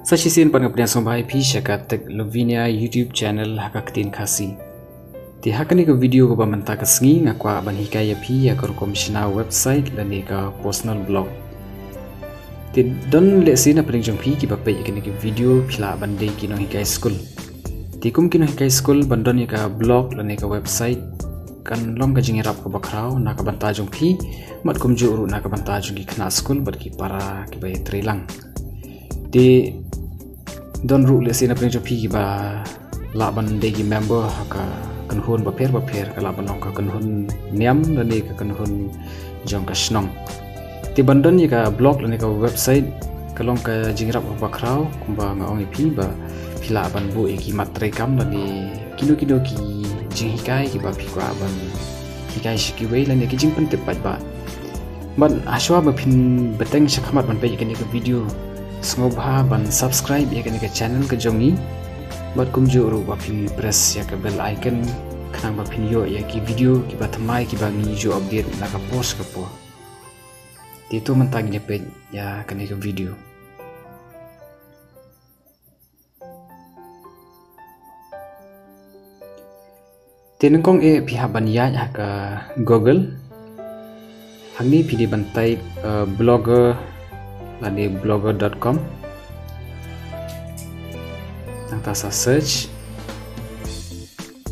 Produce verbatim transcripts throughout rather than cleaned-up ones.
Sa shisien pat nga pdiang sngewbha ïa phi sha ka Tech Lavinia YouTube channel ha ka ktien Khasi. Te ha kane ka video kaba mynta ka sngi nga kwah ban hikai ïa phi ïa ka rukom shna website lane ka personal blog. Te don lehse na pdeng jong phi kiba peit ïa kane ka video phi lah ban dei ki nonghikai skul. Te kum ki nonghikai skul ban don ïa ka blog lane ka website kan long ka jingïarap kaba khraw na ka bynta jong phi, bad kumjuh ruh na ka bynta jong ki khynnah skul bad ki para kiba ïatrei lang. Te don ruh lehse na pdeng jong phi kiba lah ban dei ki member ha ka kynhun bapher bapher, ka lah ban long ka kynhun niam lane ka kynhun jong ka shnong. Te ban don ïa ka blog lane ka website ka long ka jingïarap kaba khraw, kumba nga ong ïa phi ba phi lah ban buh ïa ki mat treikam lane kino kino ki jinghikai kiba phi kwah ban hikai sha kiwei lane ki jingpyntip paidbah. Bad hashwa ba phin bteng shakhmat ban peit ïa kane ka video, sngewbha ban subscribe ïa kane ka channel ka jong ngi. Bad kumjuh ruh ba phin press ïa ka bell icon khnang ba phin ïoh ïa ki video kiba thymmai kiba ngi ju update na ka por sha ka por. Te to mynta ngin ïa peit ïa kane ka video. Te nyngkong eh phi hap ban ïaid ha ka Google. Hangne phi dei ban type, eh, blogger lane blogger dot com. Nangta sa search.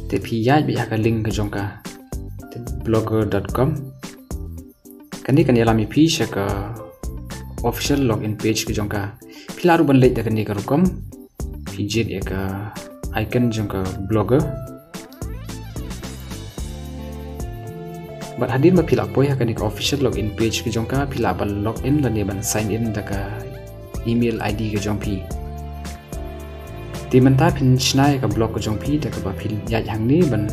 Te phi ïaid beit ha ka link ka jong ka. Te blogger dot com. Kane kan ïalam ïa phi sha ka official login page ka jong ka. Phi lah ruh ban leit da kane ka rukom. Phi jied ïa ka icon jong ka blogger. Bad hadien ba phi lah poi ha kane ka official login page ka jong ka, phi lah ban login lane ban sign in da ka email I D ka jong phi. Te mynta phin shna ïa ka blog ka jong phi da kaba phin ïaid hangne ban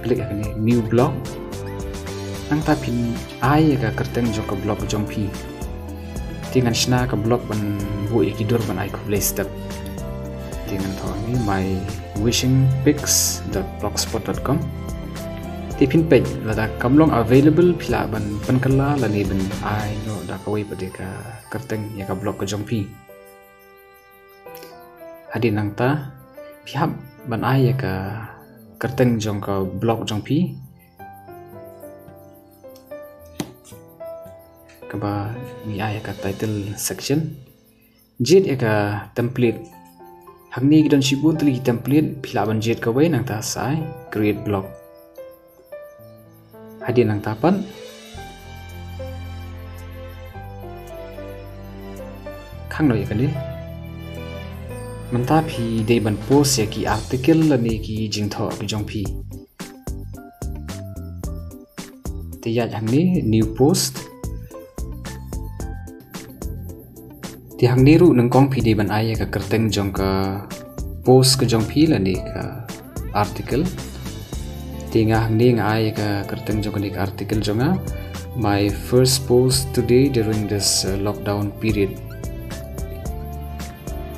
click hangne new blog. Nangta phin ai ïa ka kyrteng jong ka blog ka jong phi. Te ngan shna ka blog ban buh ïa ki dur ban ai khublei step. Te ngan thoh hangne my wishing pics dot blogspot dot com. Te phin peit lada kam long available phi lah ban pynkylla lane ban ai noh da kawei pat de ka kyrteng ïa ka blog ka jong phi. Hadien nangta phi hap ban ai ïa ka kyrteng jong ka blog jong phi. Kaba ngi ai ïa ka title section. Jied ïa ka template. Hangne ki don shibun tylli ki template, phi lah ban jied kawei nangta sa ai create blog. Hadien nangta pat khang noh ïa kane. Mynta phi dei ban post ïa ki article lane ki jingthoh ki jong phi. Te ïaid hangne new post. Te hangne ruh nyngkong phi dei ban ai ïa ka kyrteng jong ka post ka jong phi lane ka article. Te nga hangne nga ai ïa ka kyrteng jong kane ka article jong nga, my first post today during this, uh, lockdown period.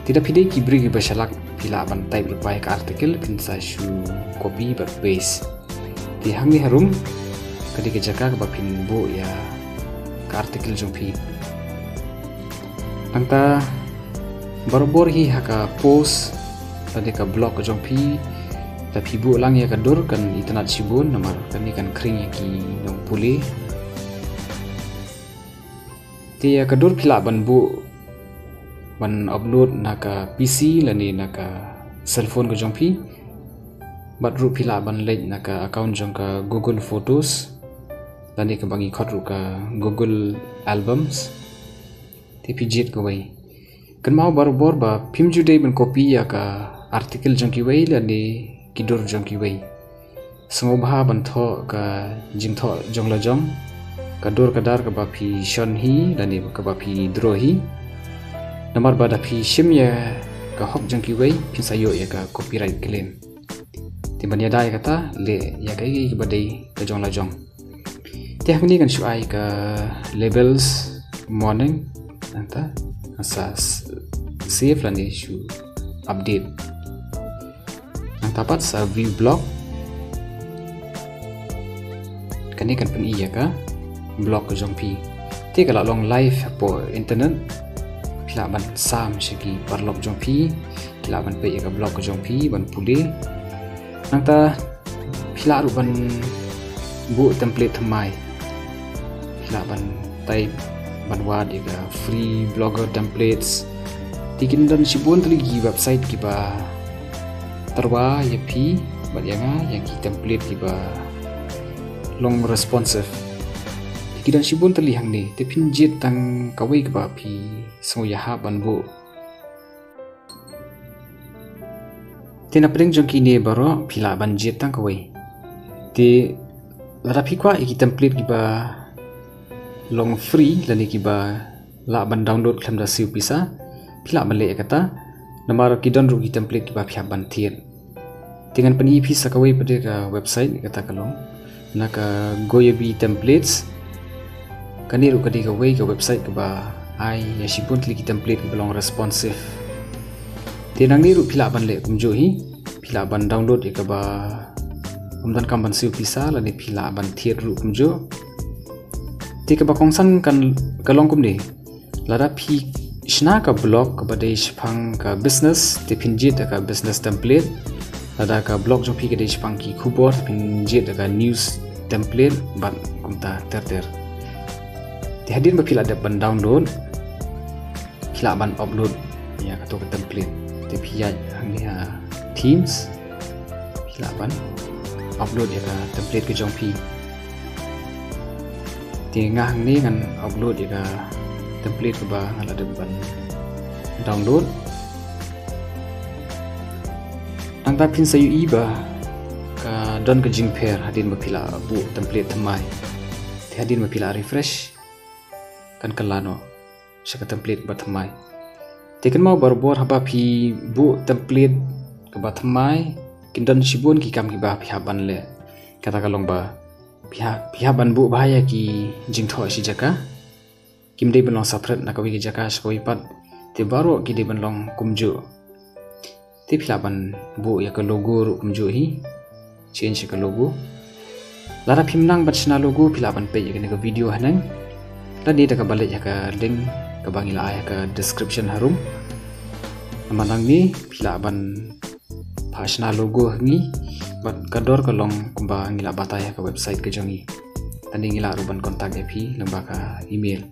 Te da phi dei ki briew kiba shalak phi lah ban type lypa ïa ka article phin sa shu copy bad paste. Te hangne harum ka dei ka jaka kaba phin buh ïa ka article jong phi. Nangta barabor hi ha ka post lane ka blog ka jong phi, da phi buh lang ïa ka dur kan itynnad shibun namar kane kan khring ïa ki nongpule. Te ïa ka dur phi lah ban buh ban upload na ka P C lane na ka cellphone ka jong phi. Bad ruh phi lah ban leit na ka account jong ka Google Photos lane kaba ngi khot ruh ka Google Albums. Te phi jied kawei. Kynmaw barabor ba phim ju dei ban copy ïa ka article jong kiwei lane ki dur jong kiwei. Sngewbha ban thoh ka jingthoh jong la jong, ka dur ka dar kaba phi shon hi lane kaba phi draw hi. Namar ba da phi shim ïa ka hok jong kiwei phin sa ïoh ïa ka copyright claim. Te ban ïada ïa kata leh ïa kaei kaei kaba dei ka jong la jong. Te hangne ngan shu ai ka labels morning nangta sa save lane shu update. Nangta pat sa view blog. Kane kan pyni ïa ka blog ka jong phi. Te ka la long live hapoh internet. Phi lah ban sam sha ki paralok jong phi, phi lah ban peit ïa ka blog ka jong phi ban pule. Nangta phi lah ruh ban buh template thymmai. Phi lah ban type ban wad ïa ka free blogger templates. Te kin don shibun tylli ki website kiba tyrwa ïa phi bad ïa nga ïa ki template kiba long responsive. Te ki don shibun tylli hangne, te phin jied tang kawei kaba phi sngewbha ban buh. Te na pdeng jong kine baroh phi lah ban jied tang kawei. Te lada phi kwah ïa ki template kiba long free lane kiba lah ban download khlem da siew pisa, phi lah ban leh ïa kata. Namar ki don ruh ki template kiba phi hap ban thied. Te ngan pyni ïa phi sa kawei pat de ka website, kata ka long na ka Goyabi Templates. Kane ruh ka dei kawei ka website kaba ai ïa shibun tylli ki template kiba long responsive. Te nangne ruh phi lah ban leh kumjuh hi, phi lah ban download ïa kaba ym donkam ban siew pisa lane phi lah ban thied ruh kumjuh. Te kaba kongsan kan ka long kumne. Lada phi shna ka blog kaba dei shaphang ka business, te phin jied da ka business template. Lada ka blog jong phi ka dei shaphang ki khubor, phin jied da ka news template bad kumta ter ter. Te hadien ba phi la dep ban download, phi lah ban upload ïa kato ka template. Te phi ïaid hangne ha themes, phi lah ban upload ïa ka template ka jong phi. Te nga hangne ngan upload ïa ka template kaba nga la dep ban download. Nangta phin sa ïohi ba ka don ka jingpher hadien ba phi la buh template thymmai. Te hadien ba phi la refresh, kan kylla noh sha ka template ba thymmai. Te kynmaw barabor haba phi buh template kaba thymmai, kin don shibun ki kam kiba phi hap ban leh. Kata ka long ba phi hap, phi hap ban buh bha ïa ki jingthoh shi jaka. Kim dei ban long separate na kawei ka jaka sha kawei pat. Te baroh ki dei ban long kumjuh. Te phi lah ban buh ïa ka logo ruh kumjuh hi. Change ïa ka logo. Lada phim nang ban shna logo, phi lah ban peit ïa kane ka video haneng. Lane da kaba leit ha ka link kaba ngi la ai ha ka description harum. Namar nangne phi lah ban phah shna logo ha ngi bad ka dor ka long kumba ngi la batai ha ka website ka jong ngi. Lane ngi lah ruh ban contact ïa phi lyngba ka email.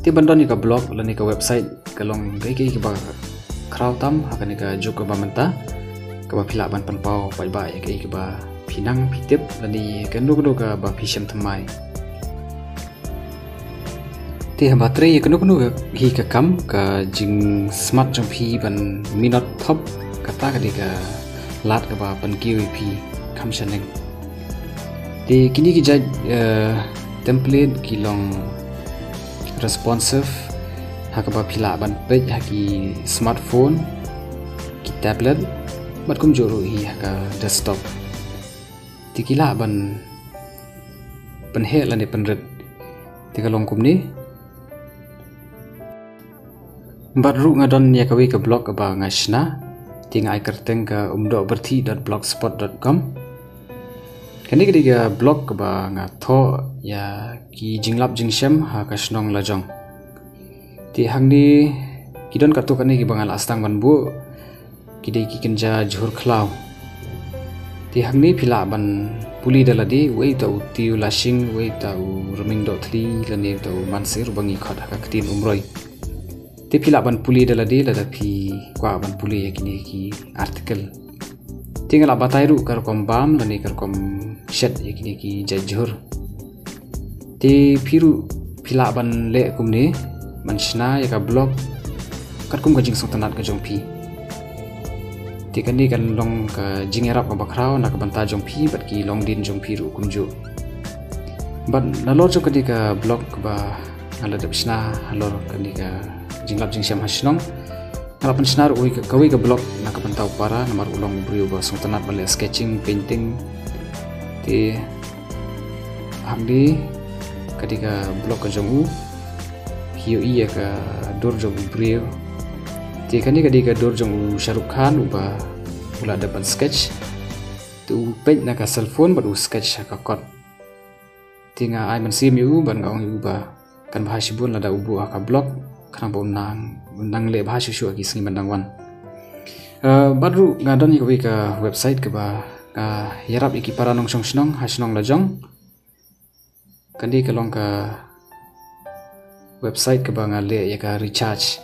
Te ban don ïa ka blog lane ka website ka long kaei kaei kaba khraw tam ha kane ka juk kaba mynta, kaba phi lah ban pynpaw paidbah ïa kaei kaba phi nang phi tip lane kano kano kaba phi shem thymmai. Te haba trei ïa kano kano hi ka kam, ka jingsmat jong phi ban minot thop, kata ka dei ka lad kaba pynkiew ïa phi kham shaneng. Te kine ki jait, eh, template ki long responsive ha kaba phi lah ban peit ha ki smartphone, ki tablet, bad kumjuh ruh hi ha ka desktop. Te ki lah ban pynheh lane pynrit. Te ka long kumne. Bad ruh nga don ïa kawei ka blog kaba nga shna, te nga ai kyrteng ka umdohbyrthi dot blogspot dot com. Kane ka dei ka blog kaba nga thoh ïa ki jinglap jingshem ha ka shnong lajong. Te hangne ki don katto katne kiba nga la sdang ban buh. Ki dei ki kynja jhur khlaw. Te hangne phi lah ban pule da lade, uei uta u Tiew Lashing, uei uta u Rming Dohthli, lane uta u Mansir ba ngi khot ha ka ktien Umroi. Te phi lah ban pule da lade lada phi kwah ban pule ïa kine ki article. Te nga la batai ruh ka rukom bam lane ka rukom shet ïa kine ki jait jhur. Te phi ruh phi lah ban leh kumne, ban shna ïa ka blog katkum ka jingsngewtynnat ka jong phi. Te kane kan long ka jingïarap kaba khraw na ka bynta jong phi bad ki longdien jong phi ruh kumjuh. Bad nalor jong kane ka blog kaba nga la dep shna halor kane ka jinglap jingshem ha shnong, nga la pynshna ruh kawei ka, kawei ka blog na ka bynta u para, namar u long u briew ba sngewtynnat ban leh sketching, painting. Te hangne ka dei ka blog ka jong u, phi ïohi ïa ka dur jong u briew. Te kane ka dei ka dur jong u Shah Rukh Khan uba u la dep ban sketch. Te u peit na ka cellphone bad u sketch ha ka kot. Te nga ai mynsiem ïa u bad nga ong ïa u ba kan bha shibun lada u buh ha ka blog, khnang ba un nang, un nang leh bha shuh shuh ha ki sngi ban dang wan. Uh, bad ruh nga don ïa kawei ka website kaba nga ïarap ïa ki para nongshong shnong ha shnong la jong. Kane ka long ka website kaba nga leh ïa ka recharge.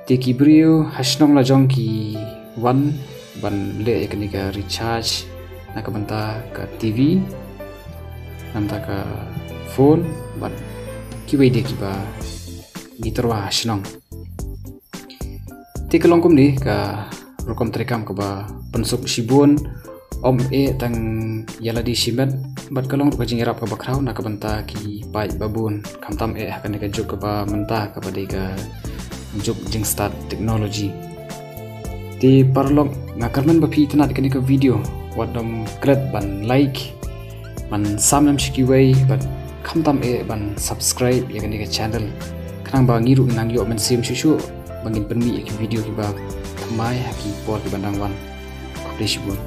Te ki briew ha shnong la jong ki wan ban leh ïa kane ka recharge na ka bynta ka T V, na ka bynta ka phone, bad kiwei de kiba ngi tyrwa ha shnong. Te ka long kumne ka rukom treikam kaba pynsuk shibun, ym eh tang ïa lade shimet, bad ka long ruh ka jingïarap kaba khraw na ka bynta ki paid babun, khamtam eh ha kane ka juk kaba mynta kaba dei ka juk jingstad technology. Te paralok, nga kyrmen ba phi itynnad kane ka video, wat nym klet ban like, ban sam lem sha kiwei, bad khamtam eh ban subscribe ïa kane ka channel, khnang ba ngi ruh ngin nang ïoh mynsiem shuh shuh ba ngin pynmih ïa ki video kiba thymmai ha ki por kiba dang wan. Khublei shibun.